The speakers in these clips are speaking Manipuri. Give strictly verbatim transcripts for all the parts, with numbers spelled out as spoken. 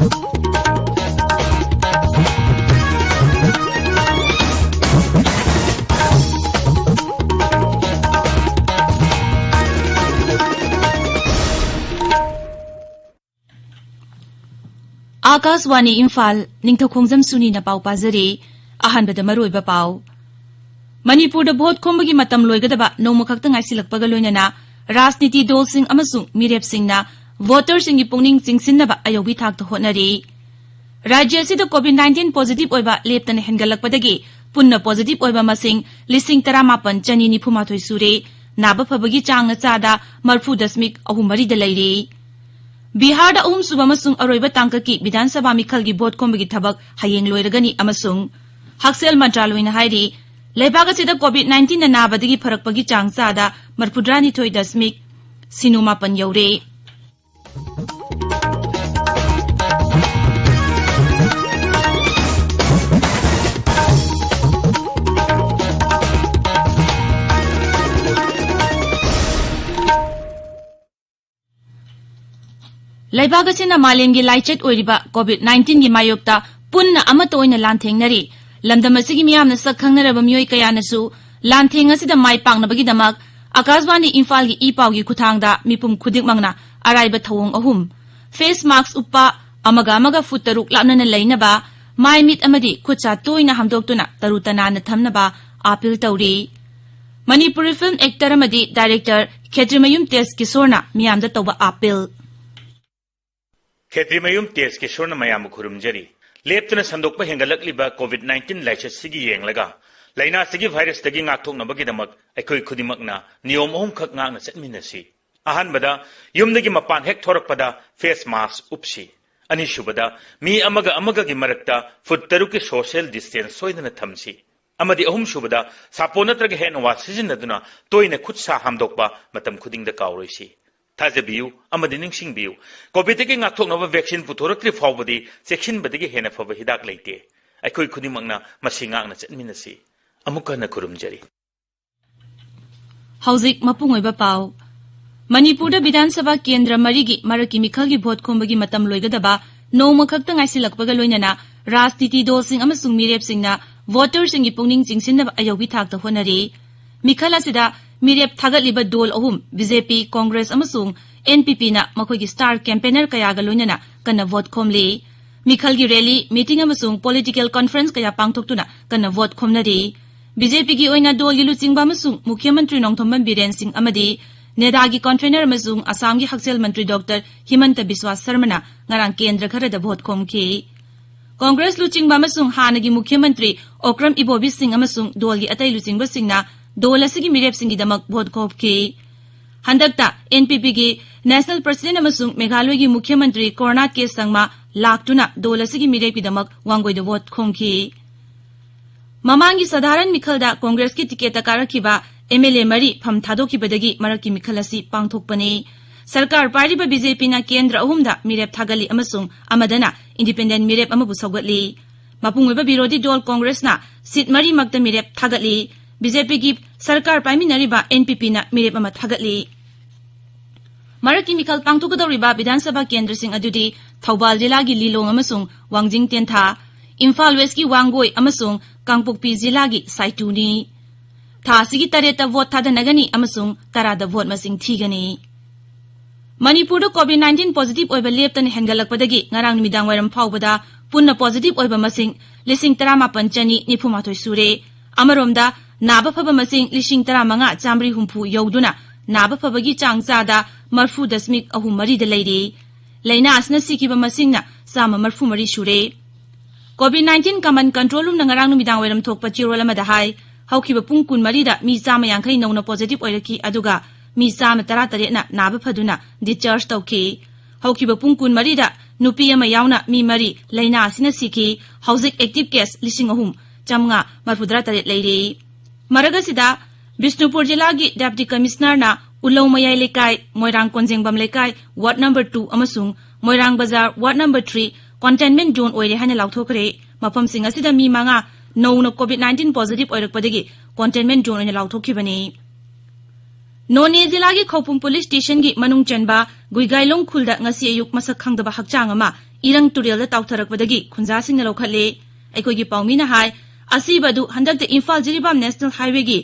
ꯑꯥꯀꯥꯁꯋꯥꯅꯤ ꯏꯝꯐꯥꯜ, ꯅꯤꯡꯊꯧꯈꯣꯡꯖꯝ ꯁꯨꯅꯤꯅ ꯄꯥꯎ ꯄꯥꯖꯔꯤ꯫ ꯑꯍꯥꯟꯕꯗ ꯃꯔꯨꯑꯣꯏꯕ ꯄꯥꯎ꯫ ꯃꯅꯤꯄꯨꯔꯗ ꯚꯣꯠ ꯈꯣꯝꯕꯒꯤ ꯃꯇꯝ ꯂꯣꯏꯒꯗꯕ ꯅꯣꯡꯃ ꯈꯛꯇ ꯉꯥꯏꯁꯤꯜꯂꯛꯄꯒ ꯂꯣꯏꯅꯅ ꯔꯥꯖꯅꯤꯇꯤ ꯗꯜꯁꯤꯡ ꯑꯃꯁꯨꯡ ꯃꯤꯔꯦꯞꯁꯤꯡꯅ ꯚꯣꯇꯔꯁꯤꯡꯒꯤ ꯄꯨꯛꯅꯤꯡ ꯆꯤꯡꯁꯤꯟꯅꯕ ꯑꯌꯧꯕꯤ ꯊꯥꯛꯇ ꯍꯣꯠꯅꯔꯤ꯫ ꯔꯥꯖ꯭ꯌ ꯑꯁꯤꯗ COVID nineteen positive ꯑꯣꯏꯕ ꯂꯦꯞꯇꯅ ꯍꯦꯟꯒꯠꯂꯛꯄꯗꯒꯤ ꯄꯨꯟꯅ positive ꯑꯣꯏꯕ ꯃꯁꯤꯡ ꯂꯤꯁꯤꯡ ꯇꯔꯥꯃꯥꯄꯟ ꯆꯅꯤ ꯅꯤꯐꯨ ꯃꯥꯊꯣꯏ ꯁꯨꯔꯦ꯫ ꯅꯥꯕ ꯐꯕꯒꯤ ꯆꯥꯡꯅ ꯆꯥꯗ ꯃꯔꯐꯨ ꯗꯁꯃꯤꯛ ꯑꯍꯨꯝ ꯃꯔꯤꯗ ꯂꯩꯔꯦ꯫ ꯕꯤꯍꯥꯔꯗ ꯑꯍꯨꯝꯁꯨꯕ ꯑꯃꯁꯨꯡ ꯑꯔꯣꯏꯕ ꯇꯥꯡꯀꯛꯀꯤ ꯕꯤꯙꯥꯟ ꯁꯚꯥ ꯃꯤꯈꯜꯒꯤ ꯚꯣꯠ ꯈꯣꯝꯕꯒꯤ ꯊꯕꯛ ꯍꯌꯦꯡ ꯂꯣꯏꯔꯒꯅꯤ ꯑꯃꯁꯨꯡ ꯍꯛꯁꯦꯜ ꯃꯟꯇ꯭ꯔꯥꯂꯣꯏꯅ ꯍꯥꯏꯔꯤ, ꯂꯩꯕꯥꯛ ꯑꯁꯤꯗ COVID nineteenꯅ ꯅꯥꯕꯗꯒꯤ ꯐꯔꯛꯄꯒꯤ ꯆꯥꯡ ꯆꯥꯗ ꯃꯔꯐꯨꯇꯔꯥꯅꯤꯊꯣꯏ ꯗꯁꯃꯤꯛ ꯁꯤꯅꯣ ꯃꯥꯄꯟ ꯌꯧꯔꯦ꯫ ꯂꯩꯕꯥꯛ ꯑꯁꯤꯅ ꯃꯥꯂꯦꯝꯒꯤ ꯂꯥꯏꯆꯠ ꯑꯣꯏꯔꯤꯕ COVID nineteenꯒꯤ ꯃꯥꯌꯣꯛꯇ ꯄꯨꯟꯅ ꯑꯃꯠꯇ ꯑꯣꯏꯅ ꯂꯥꯟꯊꯦꯡꯅꯔꯤ꯫ ꯂꯝꯗꯝ ꯑꯁꯤꯒꯤ ꯃꯤꯌꯥꯝꯅ ꯁꯛ ꯈꯪꯅꯔꯕ ꯃꯤꯑꯣꯏ ꯀꯌꯥꯅꯁꯨ ꯂꯥꯟꯊꯦꯡ ꯑꯁꯤꯗ ꯃꯥꯏ ꯄꯥꯛꯅꯕꯒꯤꯗꯃꯛ ꯑꯀꯥꯁꯕꯥꯅꯤ ꯏꯝꯐꯥꯜꯒꯤ ꯏ ꯄꯥꯎꯒꯤ ꯈꯨꯊꯥꯡꯗ ꯃꯤꯄꯨꯝ ꯈꯨꯗꯤꯡꯃꯛꯅ ꯑꯔꯥꯏꯕ ꯊꯧꯑꯣꯡ ꯑꯍꯨꯝ: face mask ꯎꯞꯄ, ꯑꯃꯒ ꯑꯃꯒ ꯐꯨꯠ ꯇꯔꯨꯛ ꯂꯥꯞꯅꯅ ꯂꯩꯅꯕ, ꯃꯥꯏ ꯃꯤꯠ ꯑꯃꯗꯤ ꯈꯨꯠ ꯁꯥ ꯇꯣꯏꯅ ꯍꯥꯝꯗꯣꯛꯇꯨꯅ ꯇꯔꯨ ꯇꯅꯥꯟꯅ ꯊꯝꯅꯕ ꯑꯥꯄꯤꯜ ꯇꯧꯔꯤ꯫ ꯃꯅꯤꯄꯨꯔꯤ film actor ꯑꯃꯗꯤ director ꯈꯦꯇ꯭ꯔꯤꯃꯌꯨꯝ ꯇꯦꯖ ꯀꯤꯁꯣꯔꯅ ꯃꯤꯌꯥꯝꯗ ꯇꯧꯕ ꯑꯥꯄꯤꯜ꯫ ꯈꯦꯇ꯭ꯔꯤꯃꯌꯨꯝ ꯇꯦꯖ ꯀꯤꯁꯣꯔꯅ ꯃꯌꯥꯝꯕꯨ ꯈꯨꯔꯨꯝꯖꯔꯤ꯫ ꯂꯦꯞꯇꯅ ꯁꯟꯗꯣꯛꯄ ꯍꯦꯟꯒꯠꯂꯛꯂꯤꯕ COVID nineteen ꯂꯥꯏꯆꯠꯁꯤꯒꯤ ꯌꯦꯡꯂꯒ, ꯂꯥꯏꯅꯥꯁꯤꯒꯤ ꯚꯥꯏꯔꯁꯇꯒꯤ ꯉꯥꯛꯊꯣꯛꯅꯕꯒꯤꯗꯃꯛ ꯑꯩꯈꯣꯏ ꯈꯨꯗꯤꯡꯃꯛꯅ ꯅꯤꯌꯣꯝ ꯑꯍꯨꯝꯈꯛ ꯉꯥꯛꯅ ꯆꯠꯃꯤꯟꯅꯁꯤ꯫ ꯑꯍꯥꯟꯕꯗ, ꯌꯨꯝꯗꯒꯤ ꯃꯄꯥꯟ ꯍꯦꯛ ꯊꯣꯔꯛꯄꯗ face mask ꯎꯞꯁꯤ꯫ ꯑꯅꯤꯁꯨꯕꯗ, ꯃꯤ ꯑꯃꯒ ꯑꯃꯒꯒꯤ ꯃꯔꯛꯇ ꯐꯨꯠ ꯇꯔꯨꯛꯀꯤ social distance ꯁꯣꯏꯗꯅ ꯊꯝꯁꯤ꯫ ꯑꯃꯗꯤ ꯑꯍꯨꯝꯁꯨꯕꯗ, ꯁꯥꯄꯣꯟ ꯅꯠꯇ꯭ꯔꯒ hand wash ꯁꯤꯖꯤꯟꯅꯗꯨꯅ ꯇꯣꯏꯅ ꯈꯨꯠ ꯁꯥ ꯍꯥꯝꯗꯣꯛꯄ ꯃꯇꯝ ꯈꯨꯗꯤꯡꯗ ꯀꯥꯎꯔꯣꯏꯁꯤ꯫ ꯊꯥꯖꯕꯤꯌꯨ ꯑꯃꯗꯤ ꯅꯤꯡꯁꯤꯡꯕꯤꯌꯨ, COVIDꯇꯒꯤ ꯉꯥꯛꯊꯣꯛꯅꯕ vaccine ꯄꯨꯊꯣꯔꯛꯇ꯭ꯔꯤ ꯐꯥꯎꯕꯗꯤ ꯆꯦꯛꯁꯤꯟꯕꯗꯒꯤ ꯍꯦꯟꯅ ꯐꯕ ꯍꯤꯗꯥꯛ ꯂꯩꯇꯦ꯫ ꯑꯩꯈꯣꯏ ꯈꯨꯗꯤꯡꯃꯛꯅ ꯃꯁꯤ ꯉꯥꯛꯅ ꯆꯠꯃꯤꯟꯅꯁꯤ꯫ ꯑꯃꯨꯛꯀ ꯍꯟꯅ ꯈꯨꯔꯨꯝꯖꯔꯤ꯫ ꯍꯧꯖꯤꯛ ꯃꯄꯨꯡ ꯑꯣꯏꯕ ꯄꯥꯎ꯫ ꯃꯅꯤꯄꯨꯔꯗ ꯕꯤꯙꯥꯟ ꯁꯚꯥ ꯀꯦꯟꯗ꯭ꯔ ꯃꯔꯤꯒꯤ ꯃꯔꯛꯀꯤ ꯃꯤꯈꯜꯒꯤ ꯚꯣꯠ ꯈꯣꯝꯕꯒꯤ ꯃꯇꯝ ꯂꯣꯏꯒꯗꯕ ꯅꯣꯡꯃꯈꯛꯇ ꯉꯥꯏꯁꯤꯜꯂꯛꯄꯒ ꯂꯣꯏꯅꯅ ꯔꯥꯖꯅꯤꯇꯤ ꯗꯣꯜꯁꯤꯡ ꯑꯃꯁꯨꯡ ꯃꯤꯔꯦꯞꯁꯤꯡꯅ ꯚꯣꯇꯔꯁꯤꯡꯒꯤ ꯄꯨꯛꯅꯤꯡ ꯆꯤꯡꯁꯤꯟꯅꯕ ꯑꯌꯧꯕꯤ ꯊꯥꯛꯇ ꯍꯣꯠꯅꯔꯤ꯫ ꯃꯤꯈꯜ ꯑꯁꯤꯗ ꯃꯤꯔꯦꯞ ꯊꯥꯒꯠꯂꯤꯕ ꯗꯣꯜ ꯑꯍꯨꯝ, ꯕꯤ ꯖꯦ ꯄꯤ, ꯀꯣꯡꯒ꯭ꯔꯦꯁ ꯑꯃꯁꯨꯡ ꯑꯦꯟ ꯄꯤ ꯄꯤꯅ ꯃꯈꯣꯏꯒꯤ ꯁ꯭ꯇꯥꯔ ꯀꯦꯝꯄꯦꯅꯔ ꯀꯌꯥꯒ ꯂꯣꯏꯅꯅ ꯀꯟꯅ ꯚꯣꯠ ꯈꯣꯝꯂꯤ꯫ ꯃꯤꯈꯜꯒꯤ ꯔꯦꯂꯤ, ꯃꯤꯇꯤꯡ ꯑꯃꯁꯨꯡ ꯄꯣꯂꯤꯇꯤꯀꯦꯜ ꯀꯟꯐꯔꯦꯟꯁ ꯀꯌꯥ ꯄꯥꯡꯊꯣꯛꯇꯨꯅ ꯀꯟꯅ ꯚꯣꯠ ꯈꯣꯝꯅꯔꯤ꯫ ꯕꯤ ꯖꯦ ꯄꯤꯒꯤ ꯑꯣꯏꯅ ꯗꯣꯜꯒꯤ ꯂꯨꯆꯤꯡꯕ ꯑꯃꯁꯨꯡ ꯃꯨꯈ꯭ꯌ ꯃꯟꯇ꯭ꯔꯤ ꯅꯣꯡꯊꯣꯝꯕꯝ ꯕꯤꯔꯦꯟ ꯁꯤꯡ ꯑꯃꯗꯤ ꯅꯦꯗꯥꯒꯤ ꯀꯟꯚꯦꯅꯔ ꯑꯃꯁꯨꯡ ꯑꯁꯥꯝꯒꯤ ꯍꯛꯁꯦꯜ ꯃꯟꯇ꯭ꯔꯤ ꯗꯣꯛꯇꯔ ꯍꯤꯃꯟꯇ ꯕꯤꯁ꯭ꯋꯥ ꯁꯔꯃꯅ ꯉꯔꯥꯡ ꯀꯦꯟꯗ꯭ꯔ ꯈꯔꯗ ꯚꯣꯠ ꯈꯣꯝꯈꯤ꯫ ꯀꯣꯡꯒ꯭ꯔꯦꯁ ꯂꯨꯆꯤꯡꯕ ꯑꯃꯁꯨꯡ ꯍꯥꯟꯅꯒꯤ ꯃꯨꯈ꯭ꯌ ꯃꯟꯇ꯭ꯔꯤ ꯑꯣꯀ꯭ꯔꯝ ꯏꯕꯣꯕꯤ ꯁꯤꯡ ꯑꯃꯁꯨꯡ ꯗꯣꯜꯒꯤ ꯑꯇꯩ ꯂꯨꯆꯤꯡꯕꯁꯤꯡꯅ ꯗꯣꯜ ꯑꯁꯤꯒꯤ ꯃꯤꯔꯦꯞꯁꯤꯡꯒꯤꯗꯃꯛ ꯚꯣꯠ ꯈꯣꯝꯈꯤ꯫ ꯍꯟꯗꯛꯇ ꯑꯦꯟ ꯄꯤ ꯄꯤꯒꯤ ꯅꯦꯁꯅꯦꯜ ꯄ꯭ꯔꯁꯤꯗꯦꯟꯠ ꯑꯃꯁꯨꯡ ꯃꯦꯘꯥꯂꯣꯏꯒꯤ ꯃꯨꯈ꯭ꯌ ꯃꯟꯇ꯭ꯔꯤ ꯀꯣꯔꯅꯥꯠ ꯀꯦ ꯁꯪꯃꯥ ꯂꯥꯛꯇꯨꯅ ꯗꯣꯜ ꯑꯁꯤꯒꯤ ꯃꯤꯔꯦꯞꯀꯤꯗꯃꯛ ꯋꯥꯡꯒꯣꯏꯗ ꯚꯣꯠ ꯈꯣꯝꯈꯤ꯫ ꯃꯃꯥꯡꯒꯤ ꯁꯙꯥꯔꯟ ꯃꯤꯈꯜꯗ ꯀꯣꯡꯒ꯭ꯔꯦꯁꯀꯤ ꯇꯤꯀꯦꯠꯇ ꯀꯥꯔꯛꯈꯤꯕ ꯑꯦꯝ ꯑꯦꯜ ꯑꯦ ꯃꯔꯤ ꯐꯝ ꯊꯥꯗꯣꯛꯈꯤꯕꯗꯒꯤ ꯃꯔꯛꯀꯤ ꯃꯤꯈꯜ ꯑꯁꯤ ꯄꯥꯡꯊꯣꯛꯄꯅꯤ꯫ ꯁꯔꯀꯥꯔ ꯄꯥꯏꯔꯤꯕ ꯕꯤ ꯖꯦ ꯄꯤꯅ ꯀꯦꯟꯗ꯭ꯔ ꯑꯍꯨꯝꯗ ꯃꯤꯔꯦꯞ ꯊꯥꯒꯠꯂꯤ ꯑꯃꯁꯨꯡ ꯑꯃꯗꯅ ꯏꯟꯗꯤꯄꯦꯟꯗꯦꯟꯠ ꯃꯤꯔꯦꯞ ꯑꯃꯕꯨ ꯁꯧꯒꯠꯂꯤ꯫ ꯃꯄꯨꯡ ꯑꯣꯏꯕ ꯕꯤꯔꯣꯙꯤ ꯗꯣꯜ ꯀꯣꯡꯒ꯭ꯔꯦꯁꯅ ꯁꯤꯠ ꯃꯔꯤꯃꯛꯇ ꯃꯤꯔꯦꯞ ꯊꯥꯒꯠꯂꯤ꯫ ꯕꯤ ꯖꯦ ꯄꯤꯒꯤ ꯁꯔꯀꯥꯔ ꯄꯥꯏꯃꯤꯟꯅꯔꯤꯕ ꯑꯦꯟ ꯄꯤ ꯄꯤꯅ ꯃꯤꯔꯦꯞ ꯑꯃ ꯊꯥꯒꯠꯂꯤ꯫ ꯃꯔꯛꯀꯤ ꯃꯤꯈꯜ ꯄꯥꯡꯊꯣꯛꯀꯗꯧꯔꯤꯕ ꯕꯤꯙꯥꯟ ꯁꯚꯥ ꯀꯦꯟꯗ꯭ꯔꯁꯤꯡ ꯑꯗꯨꯗꯤ ꯊꯧꯕꯥꯜ ꯖꯤꯂꯥꯒꯤ ꯂꯤꯂꯣꯡ ꯑꯃꯁꯨꯡ ꯋꯥꯡꯖꯤꯡ ꯇꯦꯟꯊꯥ, ꯏꯝꯐꯥꯜ ꯋꯦꯁꯀꯤ ꯋꯥꯡꯒꯣꯏ ꯑꯃꯁꯨꯡ ꯀꯥꯡꯄꯣꯛꯄꯤ ꯖꯤꯂꯥꯒꯤ ꯁꯥꯏꯇꯨꯅꯤ꯫ ꯊꯥ ꯑꯁꯤꯒꯤ ꯇꯔꯦꯠꯇ ꯚꯣꯠ ꯊꯥꯗꯅꯒꯅꯤ ꯑꯃꯁꯨꯡ ꯇꯔꯥꯗ ꯚꯣꯠ ꯃꯁꯤꯡ ꯊꯤꯒꯅꯤ꯫ ꯃꯅꯤꯄꯨꯔꯗ ꯀꯣꯚꯤꯗ ꯅꯥꯏꯟꯇꯤꯟ ꯄꯣꯖꯤꯇꯤꯚ ꯑꯣꯏꯕ ꯂꯦꯞꯇꯅ ꯍꯦꯟꯒꯠꯂꯛꯄꯗꯒꯤ ꯉꯔꯥꯡ ꯅꯨꯃꯤꯗꯥꯡ ꯋꯥꯏꯔꯝ ꯐꯥꯎꯕꯗ ꯄꯨꯟꯅ ꯄꯣꯖꯤꯇꯤꯚ ꯑꯣꯏꯕ ꯃꯁꯤꯡ ꯂꯤꯁꯤꯡ ꯇꯔꯥꯃꯥꯄꯟ ꯆꯅꯤ ꯅꯤꯐꯨ ꯃꯥꯊꯣꯏ ꯁꯨꯔꯦ꯫ ꯑꯃꯔꯣꯝꯗ, ꯅꯥꯕ ꯐꯕ ꯃꯁꯤꯡ ꯂꯤꯁꯤꯡ ꯇꯔꯥꯃꯉꯥ ꯆꯥꯃꯔꯤ ꯍꯨꯝꯐꯨ ꯌꯧꯗꯨꯅ ꯅꯥꯕ ꯐꯕꯒꯤ ꯆꯥꯡ ꯆꯥꯗ ꯃꯔꯤꯐꯨ ꯗꯁꯃꯤꯛ ꯑꯍꯨꯝ ꯃꯔꯤꯗ ꯂꯩꯔꯤ꯫ ꯂꯥꯏꯅꯥ ꯑꯁꯤꯅ ꯁꯤꯈꯤꯕ ꯃꯁꯤꯡꯅ ꯆꯥꯝꯃ ꯃꯔꯤꯐꯨ ꯃꯔꯤ ꯁꯨꯔꯦ꯫ ꯀꯣꯚꯤꯗ ꯅꯥꯏꯟꯇꯤꯟ ꯀꯃꯟ ꯀꯟꯇ꯭ꯔꯣꯜ ꯔꯨꯝꯅ ꯉꯔꯥꯡ ꯅꯨꯃꯤꯗꯥꯡ ꯋꯥꯏꯔꯝ ꯊꯣꯛꯄ ꯆꯦꯔꯣꯜ ꯑꯃꯗ ꯍꯥꯏ, ꯍꯧꯈꯤꯕ ꯄꯨꯡ ꯀꯨꯟꯃꯔꯤꯗ ꯃꯤ ꯆꯥꯝꯃ ꯌꯥꯡꯈꯩ ꯅꯧꯅ ꯄꯣꯖꯤꯇꯤꯚ ꯑꯣꯏꯔꯛꯈꯤ, ꯑꯗꯨꯒ ꯃꯤ ꯆꯥꯝꯃ ꯇꯔꯥꯇꯔꯦꯠꯅ ꯅꯥꯕ ꯐꯗꯨꯅ ꯗꯤꯁꯆꯥꯔꯖ ꯇꯧꯈꯤ꯫ ꯍꯧꯈꯤꯕ ꯄꯨꯡ ꯀꯨꯟꯃꯔꯤꯗ ꯅꯨꯄꯤ ꯑꯃ ꯌꯥꯎꯅ ꯃꯤ ꯃꯔꯤ ꯂꯥꯏꯅꯥ ꯑꯁꯤꯅ ꯁꯤꯈꯤ꯫ ꯍꯧꯖꯤꯛ ꯑꯦꯛꯇꯤꯚ ꯀꯦꯁ ꯂꯤꯁꯤꯡ ꯑꯍꯨꯝ ꯆꯥꯝꯃꯉꯥ ꯃꯔꯤꯐꯨꯇꯔꯥ ꯇꯔꯦꯠ ꯂꯩꯔꯤ꯫ ꯃꯔꯛ ꯑꯁꯤꯗ, ꯕꯤꯁꯅꯨꯄꯨꯔ ꯖꯤꯂꯥꯒꯤ ꯗꯦꯄꯨꯇꯤ ꯀꯃꯤꯁꯅꯔꯅ ꯎꯂꯧ ꯃꯌꯥꯏ ꯂꯩꯀꯥꯏ, ꯃꯣꯏꯔꯥꯡ ꯀꯣꯟꯖꯦꯡꯕꯝ ꯂꯩꯀꯥꯏ, ꯋꯥꯔꯗ ꯅꯝꯕꯔ ꯇꯨ ꯑꯃꯁꯨꯡ Moirang Bazar, ward number three containment zone ꯑꯣꯏꯔꯦ ꯍꯥꯏꯅ ꯂꯥꯎꯊꯣꯛꯈ꯭ꯔꯦ꯫ ꯃꯐꯝꯁꯤꯡ ꯑꯁꯤꯗ ꯃꯤ ꯃꯉꯥ ꯅꯧꯅ ꯀꯣꯚꯤꯗ ꯅꯥꯏꯟꯇꯤꯟ ꯄꯣꯖꯤꯇꯤꯚ ꯑꯣꯏꯔꯛꯄꯗꯒꯤ ꯀꯟꯇꯦꯟꯃꯦꯟꯠ ꯖꯣꯟ ꯑꯣꯏꯅ ꯂꯥꯎꯊꯣꯛꯈꯤꯕꯅꯤ꯫ ꯅꯣꯅꯦ ꯖꯤꯂꯥꯒꯤ ꯈꯧꯄꯨꯝ ꯄꯨꯂꯤꯁ ꯁ꯭ꯇꯦꯁꯟꯒꯤ ꯃꯅꯨꯡ ꯆꯟꯕ ꯒꯨꯏꯒꯥꯏꯂꯣꯡ ꯈꯨꯜꯗ ꯉꯁꯤ ꯑꯌꯨꯛ ꯃꯁꯛ ꯈꯪꯗꯕ ꯍꯛꯆꯥꯡ ꯑꯃ ꯏꯔꯪ ꯇꯨꯔꯦꯜꯗ ꯇꯥꯎꯊꯔꯛꯄꯗꯒꯤ ꯈꯨꯟꯖꯥꯁꯤꯡꯅ ꯂꯧꯈꯠꯂꯦ꯫ ꯑꯩꯈꯣꯏꯒꯤ ꯄꯥꯎꯃꯤꯅ ꯍꯥꯏ, ꯑꯁꯤꯕ ꯑꯗꯨ ꯍꯟꯗꯛꯇ ꯏꯝꯐꯥꯜ ꯖꯤꯔꯤꯕꯥꯝ ꯅꯦꯁꯅꯦꯜ ꯍꯥꯏꯋꯦꯒꯤ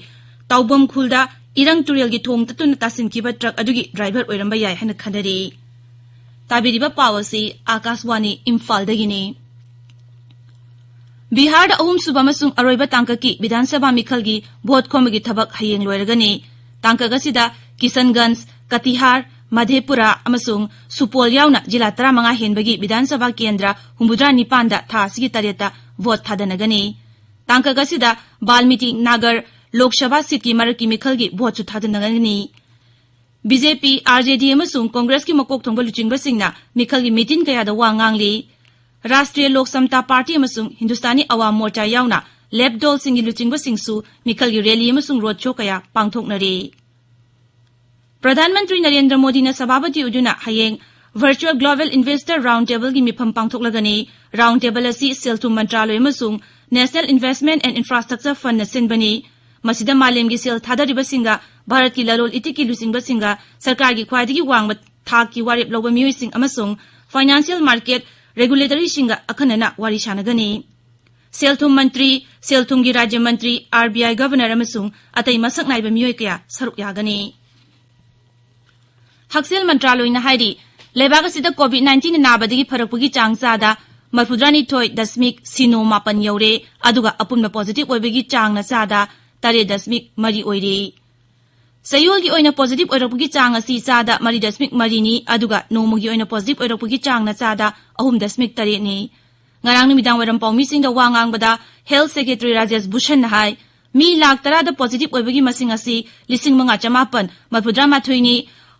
ꯇꯥꯎꯕꯝ ꯈꯨꯜꯗ ꯏꯔꯪ ꯇꯨꯔꯦꯜꯒꯤ ꯊꯣꯡ ꯇꯠꯇꯨꯅ ꯇꯥꯁꯤꯟꯈꯤꯕ ꯇ꯭ꯔꯛ ꯑꯗꯨꯒꯤ ꯗ꯭ꯔꯥꯏꯚꯔ ꯑꯣꯏꯔꯝꯕ ꯌꯥꯏ ꯍꯥꯏꯅ ꯈꯟꯅꯔꯤ꯫ ꯇꯥꯕꯤꯔꯤꯕ ꯄꯥꯎ ꯑꯁꯤ ꯑꯥꯀꯥꯁꯋꯥꯅꯤ ꯏꯝꯐꯥꯜꯗꯒꯤꯅꯤ꯫ ꯕꯤꯍꯥꯔꯗ ꯑꯍꯨꯝꯁꯨꯕ ꯑꯃꯁꯨꯡ ꯑꯔꯣꯏꯕ ꯇꯥꯡꯀꯛꯀꯤ ꯕꯤꯙꯥꯟ ꯁꯚꯥ ꯃꯤꯈꯜꯒꯤ ꯚꯣꯠ ꯈꯣꯝꯕꯒꯤ ꯊꯕꯛ ꯍꯌꯦꯡ ꯂꯣꯏꯔꯒꯅꯤ꯫ ꯇꯥꯡꯀꯛ ꯑꯁꯤꯗ ꯀꯤꯁꯟꯒꯟꯖ, ꯀꯇꯤꯍꯥꯔ, ꯃꯙꯦꯄꯨꯔꯥ ꯑꯃꯁꯨꯡ ꯁꯨꯄꯣꯜ ꯌꯥꯎꯅ ꯖꯤꯂꯥ ꯇꯔꯥꯃꯉꯥ ꯍꯦꯟꯕꯒꯤ ꯕꯤꯙꯥꯟ ꯁꯚꯥ ꯀꯦꯟꯗ꯭ꯔ ꯍꯨꯝꯐꯨꯇꯔꯥ ꯅꯤꯄꯥꯟꯗ ꯊꯥ ꯑꯁꯤꯒꯤ ꯇꯔꯦꯠꯇ ꯚꯣꯠ ꯊꯥꯗꯅꯒꯅꯤ꯫ ꯇꯥꯡꯀꯛ ꯑꯁꯤꯗ ꯕꯥꯜꯃꯤꯇꯤ ꯅꯥꯒꯔ ꯂꯣꯛ ꯁꯚꯥ ꯁꯤꯠꯀꯤ ꯃꯔꯛꯀꯤ ꯃꯤꯈꯜꯒꯤ ꯚꯣꯠꯁꯨ ꯊꯥꯗꯅꯒꯅꯤ꯫ ꯕꯤ ꯖꯦ ꯄꯤ, ꯑꯥꯔ ꯖꯦ ꯗꯤ ꯑꯃꯁꯨꯡ ꯀꯣꯡꯒ꯭ꯔꯦꯁꯀꯤ ꯃꯀꯣꯛ ꯊꯣꯡꯕ ꯂꯨꯆꯤꯡꯕꯁꯤꯡꯅ ꯃꯤꯈꯜꯒꯤ ꯃꯤꯇꯤꯟ ꯀꯌꯥꯗ ꯋꯥ ꯉꯥꯡꯂꯤ꯫ ꯔꯥꯁꯇ꯭ꯔꯤꯌ ꯂꯣꯛ ꯁꯝꯇꯥ ꯄꯥꯔꯇꯤ ꯑꯃꯁꯨꯡ ꯍꯤꯟꯗꯨꯁꯇꯥꯅꯤ ꯑꯋꯥꯝ ꯃꯣꯔꯆꯥ ꯌꯥꯎꯅ ꯂꯦꯞ ꯗꯣꯜꯁꯤꯡꯒꯤ ꯂꯨꯆꯤꯡꯕꯁꯤꯡꯁꯨ ꯃꯤꯈꯜꯒꯤ ꯔꯦꯂꯤ ꯑꯃꯁꯨꯡ ꯔꯣꯗ ꯁꯣ ꯀꯌꯥ ꯄꯥꯡꯊꯣꯛꯅꯔꯤ꯫ ꯄ꯭ꯔꯙꯥꯟ ꯃꯟꯇ꯭ꯔꯤ ꯅꯔꯦꯟꯗ꯭ꯔ ꯃꯣꯗꯤꯅ ꯁꯚꯥꯄꯇꯤ ꯑꯣꯏꯗꯨꯅ ꯍꯌꯦꯡ Virtual Global Investor Round Tableꯒꯤ ꯃꯤꯐꯝ ꯄꯥꯡꯊꯣꯛꯂꯒꯅꯤ꯫ Round Table ꯑꯁꯤ ꯁꯦꯜ ꯊꯨꯝ ꯃꯟꯇ꯭ꯔꯥꯂꯣꯏ ꯑꯃꯁꯨꯡ National Investment and Infrastructure Fundꯅ ꯁꯤꯟꯕꯅꯤ꯫ ꯃꯁꯤꯗ ꯃꯥꯂꯦꯝꯒꯤ ꯁꯦꯜ ꯊꯥꯗꯔꯤꯕꯁꯤꯡꯒ ꯚꯥꯔꯠꯀꯤ ꯂꯂꯣꯟ ꯏꯇꯤꯛꯀꯤ ꯂꯨꯆꯤꯡꯕꯁꯤꯡꯒ ꯁꯔꯀꯥꯔꯒꯤ ꯈ꯭ꯋꯥꯏꯗꯒꯤ ꯋꯥꯡꯕ ꯊꯥꯛꯀꯤ ꯋꯥꯔꯦꯞ ꯂꯧꯕ ꯃꯤꯑꯣꯏꯁꯤꯡ ꯑꯃꯁꯨꯡ financial market regulatorysꯤꯡꯒ ꯑꯈꯟꯅꯅ ꯋꯥꯔꯤ ꯁꯥꯟꯅꯒꯅꯤ꯫ ꯁꯦꯜ ꯊꯨꯝ ꯃꯟꯇ꯭ꯔꯤ, ꯁꯦꯜ ꯊꯨꯝꯒꯤ ꯔꯥꯖ꯭ꯌ ꯃꯟꯇ꯭ꯔꯤ, ꯑꯥꯔ ꯕꯤ ꯑꯥꯏ ꯒꯚꯔꯅꯔ ꯑꯃꯁꯨꯡ ꯑꯇꯩ ꯃꯁꯛ ꯅꯥꯏꯕ ꯃꯤꯑꯣꯏ ꯀꯌꯥ ꯁꯔꯨꯛ ꯌꯥꯒꯅꯤ꯫ ꯍꯛꯁꯦꯜ ꯃꯟꯇ꯭ꯔꯥꯂꯣꯏꯅ ꯍꯥꯏꯔꯤ, ꯂꯩꯕꯥꯛ ꯑꯁꯤꯗ COVID nineteen ꯅꯥꯕꯗꯒꯤ ꯐꯔꯛꯄꯒꯤ ꯆꯥꯡ ꯆꯥꯗ ꯃꯔꯐꯨꯇꯔꯥꯅꯤꯊꯣꯏ ꯗꯁꯃꯤꯛ ꯁꯤꯅꯣ ꯃꯥꯄꯟ ꯌꯧꯔꯦ, ꯑꯗꯨꯒ ꯑꯄꯨꯟꯕ positive ꯑꯣꯏꯕꯒꯤ ꯆꯥꯡꯅ ꯆꯥꯗ ꯇꯔꯦꯠ ꯗꯁꯃꯤꯛ ꯃꯔꯤ ꯑꯣꯏꯔꯦ꯫ ꯆꯌꯣꯜꯒꯤ ꯑꯣꯏꯅ positive ꯑꯣꯏꯔꯛꯄꯒꯤ ꯆꯥꯡ ꯑꯁꯤ ꯆꯥꯗ ꯃꯔꯤ ꯗꯁꯃꯤꯛ ꯃꯔꯤꯅꯤ, ꯑꯗꯨꯒ ꯅꯣꯡꯃꯒꯤ ꯑꯣꯏꯅ positive ꯑꯣꯏꯔꯛꯄꯒꯤ ꯆꯥꯡꯅ ꯆꯥꯗ ꯑꯍꯨꯝ ꯗꯁꯃꯤꯛ ꯇꯔꯦꯠꯅꯤ꯫ ꯉꯔꯥꯡ ꯅꯨꯃꯤꯗꯥꯡ ꯋꯥꯏꯔꯝ ꯄꯥꯎꯃꯤꯁꯤꯡꯗ ꯋꯥ ꯉꯥꯡꯕꯗ Health Secretary ꯔꯥꯖꯦꯁ ꯚꯨꯁꯟꯅ ꯍꯥꯏ, ꯃꯤ ꯂꯥꯈ ꯇꯔꯥꯗ positive ꯑꯣꯏꯕꯒꯤ ꯃꯁꯤꯡ ꯑꯁꯤ ꯂꯤꯁꯤꯡ ꯃꯉꯥ ꯆꯃꯥꯄꯟ ꯃꯔꯐꯨꯇꯔꯥ ꯃꯥꯊꯣꯏꯅꯤ꯫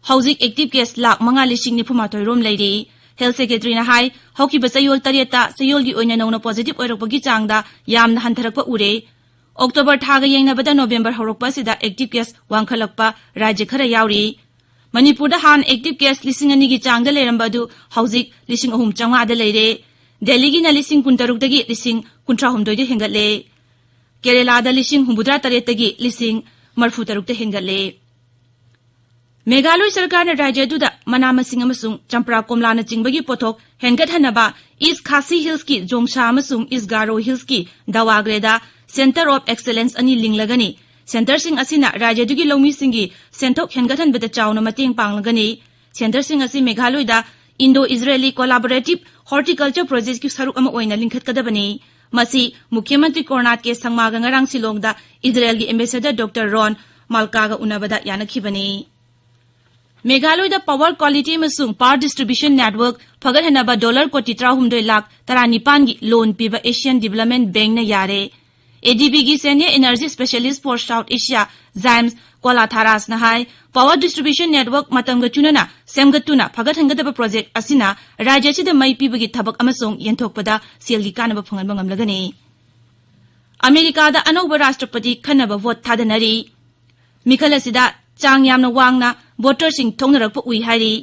ꯍꯧꯖꯤꯛ active case ꯂꯥꯈ ꯃꯉꯥ ꯂꯤꯁꯤꯡ ꯅꯤꯐꯨ ꯃꯥꯊꯣꯏ ꯔꯣꯝ ꯂꯩꯔꯤ꯫ Health Secretaryꯅ ꯍꯥꯏ, ꯍꯧꯈꯤꯕ ꯆꯌꯣꯜ ꯇꯔꯦꯠꯇ ꯆꯌꯣꯜꯒꯤ ꯑꯣꯏꯅ ꯅꯧꯅ positive ꯑꯣꯏꯔꯛꯄꯒꯤ ꯆꯥꯡꯗ ꯌꯥꯝꯅ ꯍꯟꯊꯔꯛꯄ ꯎꯔꯦ꯫ October ꯊꯥꯒ ꯌꯦꯡꯅꯕꯗ November ꯍꯧꯔꯛꯄ ꯑꯁꯤꯗ active case ꯋꯥꯡꯈꯠꯂꯛꯄ ꯔꯥꯖ꯭ꯌ ꯈꯔ ꯌꯥꯎꯔꯤ꯫ ꯃꯅꯤꯄꯨꯔꯗ ꯍꯥꯟꯅ active case ꯂꯤꯁꯤꯡ ꯑꯅꯤꯒꯤ ꯆꯥꯡꯗ ꯂꯩꯔꯝꯕ ꯑꯗꯨ ꯍꯧꯖꯤꯛ ꯂꯤꯁꯤꯡ ꯑꯍꯨꯝ ꯆꯥꯝꯃꯉꯥꯗ ꯂꯩꯔꯦ꯫ ꯗꯦꯜꯂꯤꯒꯤꯅ ꯂꯤꯁꯤꯡ ꯀꯨꯟꯇꯔꯨꯛꯇꯒꯤ ꯂꯤꯁꯤꯡ ꯀꯨꯟꯊ꯭ꯔꯥꯍꯨꯝꯗꯣꯏꯗ ꯍꯦꯟꯒꯠꯂꯦ꯫ ꯀꯦꯔꯦꯂꯥꯗ ꯂꯤꯁꯤꯡ ꯍꯨꯝꯐꯨꯇꯔꯥ ꯇꯔꯦꯠꯇꯒꯤ ꯂꯤꯁꯤꯡ ꯃꯔꯐꯨ ꯇꯔꯨꯛꯇ ꯍꯦꯟꯒꯠꯂꯦ꯫ ꯃꯦꯘꯥꯂꯣꯏ ꯁꯔꯀꯥꯔꯅ ꯔꯥꯖ꯭ꯌ ꯑꯗꯨꯗ ꯃꯅꯥ ꯃꯁꯤꯡ ꯑꯃꯁꯨꯡ ꯆꯝꯄ꯭ꯔꯥ ꯀꯣꯝꯂꯥꯅꯆꯤꯡꯕꯒꯤ ꯄꯣꯠꯊꯣꯛ ꯍꯦꯟꯒꯠꯍꯟꯅꯕ ꯏꯁ ꯈꯥꯁꯤ ꯍꯤꯜꯁꯀꯤ ꯖꯣꯡꯁꯥ ꯑꯃꯁꯨꯡ ꯏꯁ ꯒꯥꯔꯣ ꯍꯤꯜꯁꯀꯤ ꯗꯋꯥꯒ꯭ꯔꯦꯗ Centre of Excellence ꯑꯅꯤ ꯂꯤꯡꯂꯒꯅꯤ꯫ Centreꯁꯤꯡ ꯑꯁꯤꯅ ꯔꯥꯖ꯭ꯌ ꯑꯗꯨꯒꯤ ꯂꯧꯃꯤꯁꯤꯡꯒꯤ ꯁꯦꯟꯊꯣꯛ ꯍꯦꯟꯒꯠꯍꯟꯕꯗ ꯆꯥꯎꯅ ꯃꯇꯦꯡ ꯄꯥꯡꯂꯒꯅꯤ꯫ Centreꯁꯤꯡ ꯑꯁꯤ ꯃꯦꯘꯥꯂꯣꯏꯗ Indo-Israeli Collaborative Horticulture Projectꯀꯤ ꯁꯔꯨꯛ ꯑꯃ ꯑꯣꯏꯅ ꯂꯤꯡꯈꯠꯀꯗꯕꯅꯤ꯫ ꯃꯁꯤ ꯃꯨꯈ꯭ꯌ ꯃꯟꯇ꯭ꯔꯤ ꯀꯣꯔꯅꯥꯠ ꯀꯦ ꯁꯪꯃꯥꯒ ꯉꯔꯥꯡ ꯁꯤꯂꯣꯡꯗ ꯏꯖꯔꯦꯜꯒꯤ ambassador Doctor ꯔꯣꯟ ꯃꯥꯜꯀꯥꯒ ꯎꯅꯕꯗ ꯌꯥꯅꯈꯤꯕꯅꯤ꯫ ꯃꯦꯘꯥꯂꯣꯏꯗ power quality ꯑꯃꯁꯨꯡ power distribution network ꯐꯒꯠꯍꯟꯅꯕ ꯗꯣꯂꯔ ꯀꯣꯇꯤ ꯇꯔꯥꯍꯨꯝꯗꯣꯏ ꯂꯥꯈ ꯇꯔꯥꯅꯤꯄꯥꯟꯒꯤ loan ꯄꯤꯕ Asian Development Bankꯅ ꯌꯥꯔꯦ꯫ ADBꯒꯤ Senior Energy Specialist for South Asia James ꯀꯣꯂꯥꯊꯥꯔꯥꯁꯅ high, power distribution network ꯃꯇꯝꯒ ꯆꯨꯅꯅ ꯁꯦꯝꯒꯠꯇꯨꯅ ꯐꯒꯠꯍꯟꯒꯗꯕ project ꯑꯁꯤꯅ ꯔꯥꯖ꯭ꯌ ꯑꯁꯤꯗ ꯃꯩ ꯄꯤꯕꯒꯤ ꯊꯕꯛ ꯑꯃꯁꯨꯡ ꯌꯦꯟꯊꯣꯛꯄꯗ ꯁꯦꯜꯒꯤ ꯀꯥꯟꯅꯕ ꯐꯪꯍꯟꯕ ꯉꯝꯂꯒꯅꯤ꯫ ꯑꯃꯦꯔꯤꯀꯥꯗ ꯑꯅꯧꯕ ꯔꯥꯁꯇ꯭ꯔꯄꯇꯤ ꯈꯟꯅꯕ vote ꯊꯥꯗꯅꯔꯤ꯫ ꯃꯤꯈꯜ ꯑꯁꯤꯗ ꯆꯥꯡ ꯌꯥꯝꯅ ꯋꯥꯡꯅ voterꯁꯤꯡ ꯊꯣꯛꯅꯔꯛꯄ ꯎꯏ ꯍꯥꯏꯔꯤ꯫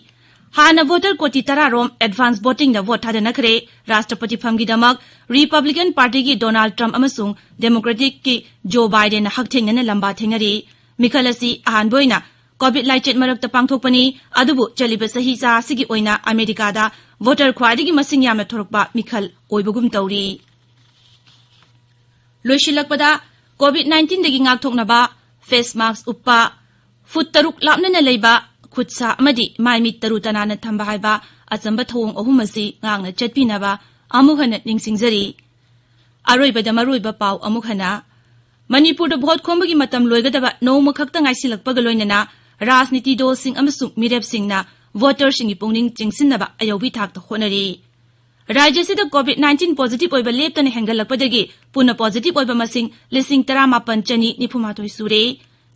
ꯍꯥꯟꯅ voter ꯀꯣꯇꯤ ꯇꯔꯥ ꯔꯣꯝ advance votingꯗ vote ꯊꯥꯗꯅꯈ꯭ꯔꯦ꯫ ꯔꯥꯁꯇ꯭ꯔꯄꯇꯤ ꯐꯝꯒꯤꯗꯃꯛ Republican Partyꯒꯤ ꯗꯣꯅꯥꯜꯗ ꯇ꯭ꯔꯝꯞ ꯑꯃꯁꯨꯡ Democraticꯀꯤ ꯖꯣ ꯕꯥꯏꯗꯦꯟꯅ ꯍꯛꯊꯦꯡꯅꯅ ꯂꯝꯕꯥ ꯊꯦꯡꯅꯔꯤ꯫ ꯃꯤꯈꯜ ꯑꯁꯤ ꯑꯍꯥꯟꯕ ꯑꯣꯏꯅ COVID ꯂꯥꯏꯆꯠ ꯃꯔꯛꯇ ꯄꯥꯡꯊꯣꯛꯄꯅꯤ, ꯑꯗꯨꯕꯨ ꯆꯠꯂꯤꯕ ꯆꯍꯤ ꯆꯥ ꯑꯁꯤꯒꯤ ꯑꯣꯏꯅ ꯑꯃꯦꯔꯤꯀꯥꯗ voter ꯈ꯭ꯋꯥꯏꯗꯒꯤ ꯃꯁꯤꯡ ꯌꯥꯝꯅ ꯊꯣꯔꯛꯄ ꯃꯤꯈꯜ ꯑꯣꯏꯕꯒꯨꯝ ꯇꯧꯔꯤ꯫ ꯂꯣꯏꯁꯤꯜꯂꯛꯄꯗ, COVID nineteenꯗꯒꯤ ꯉꯥꯛꯊꯣꯛꯅꯕ face mask ꯎꯞꯄ, ꯐꯨꯠ ꯇꯔꯨꯛ ꯂꯥꯞꯅꯅ ꯂꯩꯕ, ꯈꯨꯠ ꯁꯥ ꯑꯃꯗꯤ ꯃꯥꯏ ꯃꯤꯠ ꯇꯔꯨ ꯇꯅꯥꯟꯅ ꯊꯝꯕ ꯍꯥꯏꯕ ꯑꯆꯝꯕ ꯊꯧꯑꯣꯡ ꯑꯍꯨꯝ ꯑꯁꯤ ꯉꯥꯛꯅ ꯆꯠꯄꯤꯅꯕ ꯑꯃꯨꯛ ꯍꯟꯅ ꯅꯤꯡꯁꯤꯡꯖꯔꯤ꯫ ꯑꯔꯣꯏꯕꯗ ꯃꯔꯨꯑꯣꯏꯕ ꯄꯥꯎ ꯑꯃꯨꯛ ꯍꯟꯅ꯫ ꯃꯅꯤꯄꯨꯔꯗ vote ꯈꯣꯝꯕꯒꯤ ꯃꯇꯝ ꯂꯣꯏꯒꯗꯕ ꯅꯣꯡꯃ ꯈꯛꯇ ꯉꯥꯏꯁꯤꯜꯂꯛꯄꯒ ꯂꯣꯏꯅꯅ ꯔꯥꯖꯅꯤꯇꯤ ꯗꯜꯁꯤꯡ ꯑꯃꯁꯨꯡ ꯃꯤꯔꯦꯞꯁꯤꯡꯅ voterꯁꯤꯡꯒꯤ ꯄꯨꯛꯅꯤꯡ ꯆꯤꯡꯁꯤꯟꯅꯕ ꯑꯌꯧꯕꯤ ꯊꯥꯛꯇ ꯍꯣꯠꯅꯔꯤ꯫ ꯔꯥꯖ꯭ꯌ ꯑꯁꯤꯗ COVID nineteen positive ꯑꯣꯏꯕ ꯂꯦꯞꯇꯅ ꯍꯦꯟꯒꯠꯂꯛꯄꯗꯒꯤ ꯄꯨꯟꯅ positive ꯑꯣꯏꯕ ꯃꯁꯤꯡ ꯂꯤꯁꯤꯡ ꯇꯔꯥꯃꯥꯄꯟ ꯆꯅꯤ ꯅꯤꯐꯨꯃꯥꯊꯣꯏ ꯁꯨꯔꯦ꯫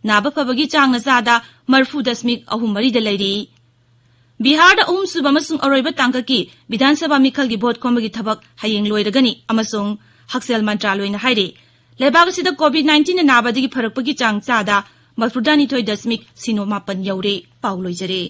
ꯅꯥꯕ ꯐꯕꯒꯤ ꯆꯥꯡꯅ ꯆꯥꯗ ꯃꯔꯤꯐꯨ ꯗꯁꯃꯤꯛ ꯑꯍꯨꯝ ꯃꯔꯤꯗ ꯂꯩꯔꯤ꯫ ꯕꯤꯍꯥꯔꯗ ꯑꯍꯨꯝꯁꯨꯕ ꯑꯃꯁꯨꯡ ꯑꯔꯣꯏꯕ ꯇꯥꯡꯀꯛꯀꯤ ꯕꯤꯙꯥꯟ ꯁꯚꯥ ꯃꯤꯈꯜꯒꯤ vote ꯈꯣꯝꯕꯒꯤ ꯊꯕꯛ ꯍꯌꯦꯡ ꯂꯣꯏꯔꯒꯅꯤ ꯑꯃꯁꯨꯡ ꯍꯛꯁꯦꯜ ꯃꯟꯇ꯭ꯔꯥꯂꯣꯏꯅ ꯍꯥꯏꯔꯤ, ꯂꯩꯕꯥꯛ ꯑꯁꯤꯗ COVID nineteenꯅ ꯅꯥꯕꯗꯒꯤ ꯐꯔꯛꯄꯒꯤ ꯆꯥꯡ ꯆꯥꯗ ꯃꯔꯤꯐꯨꯇꯔꯥꯅꯤꯊꯣꯏ ꯗꯁꯃꯤꯛ ꯁꯤꯅꯣ ꯃꯥꯄꯟ ꯌꯧꯔꯦ꯫ ꯄꯥꯎ ꯂꯣꯏꯖꯔꯦ꯫